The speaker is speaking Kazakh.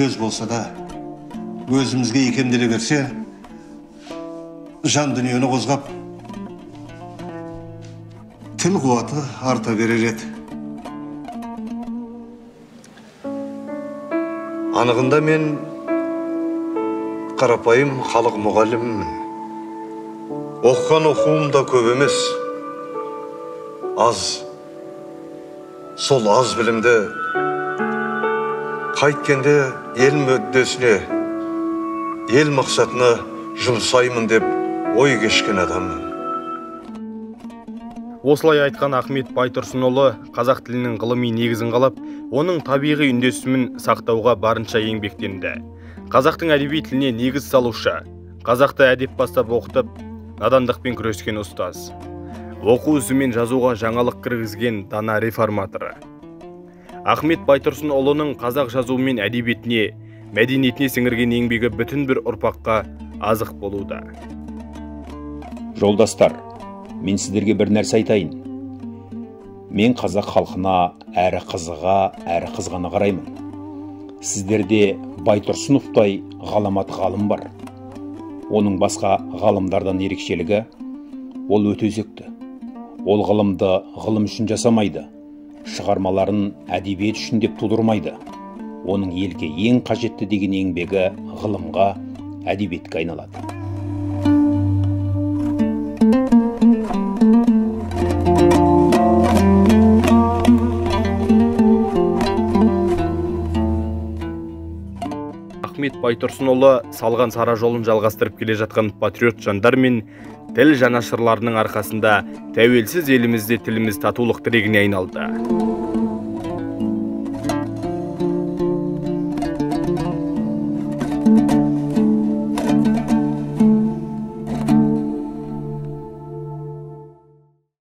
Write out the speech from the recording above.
сөз болса да өзімізге икемделе берсе, жан дүниені қозғап, тіл қуаты арта берер еді. Анығында мен қарапайым халық мұғалімімін. Оқыған оқуым да көп емес, аз. Сол аз білімді қайткенде ел мүддесіне, ел мақсатына жұмсаймын деп ой кешкен адаммын. Осылай айтқан Ахмет Байтұрсынұлы қазақ тілінің ғылыми негізін қалап, оның табиғи үндесімін сақтауға барынша еңбектенді. Қазақтың әдеби тіліне негіз салушы, қазақты әдеп бастап оқытып, надандықпен күрескен ұстаз. Оқу ісі мен жазуға жаңалық кіргізген дана реформаторы. Ахмет Байтұрсынұлының қазақ жазуы мен әдебиетіне, мәдениетіне сіңірген еңбегі бүтін бір ұрпаққа азық болуда. Жолдастар, мен сіздерге бір нәрсе айтайын. Мен қазақ халқына әрі қызыға, әрі қызғана қараймын. Сіздерде Байтұрсыновтай ғаламат ғалым бар. Оның басқа ғалымдардан ерекшелігі, ол өте өзекті. Ол ғылымды ғылым үшін жасамайды, шығармаларын әдебиет үшін деп тудырмайды. Оның елге ең қажетті деген еңбегі ғылымға, әдебиетке айналады. Ахмет Байтұрсынұлы салған сара жолын жалғастырып келе жатқан патриот жандар мен тіл жанашырларының арқасында тәуелсіз елімізде тіліміз татулық тірегіне айналды.